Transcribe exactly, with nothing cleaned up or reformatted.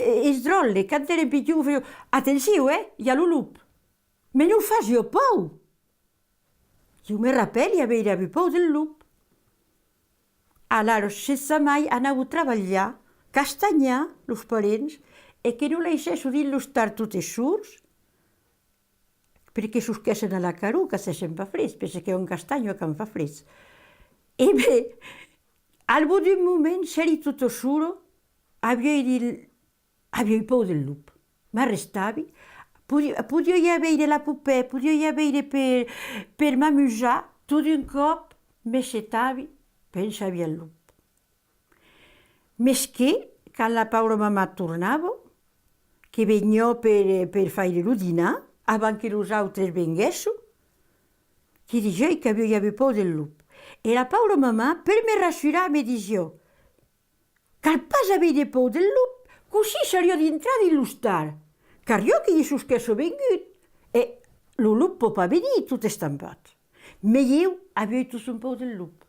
E, es dròlle, quand èrem pichons, fasiá: «Atencion, eh, i a lo lop!» Mès nos fasiá paur! Ieu me rapèli aver avut paur del lop. Alara, sensa mai, anàvem trabalhar, castanhar, los parents, e que nos laissèsson dins l'ostal totes sols, perque sosquèssen a la caror, qu'agèssen pas freg, perque qu'èra en castanha quand fa freg. E ben, al bot d'un moment, s'èri tota sola, aviái dit, aviái paur del lop. M'arrestavi, podi-, podiái i a veire la popèr, podiái i a veire per, per m'amusar, tot d'un còp, me setavi, pensavi al lop. Mès que, quand la paura mamà tornava, que veniá per, per faire lo dinar, avant que los autres venguèsson, que disiái qu'aviái avut paur del lop. E la paura mamà, per me rassurar, me disiá: «Cal pas aver de paur del lop, cossí seriá dintrar dins l'ostal? Cariá que i sosquèssa vengut, e lo lop pòt pas venir tot estampat.» Mès ieu aviái totjorn paur del lop.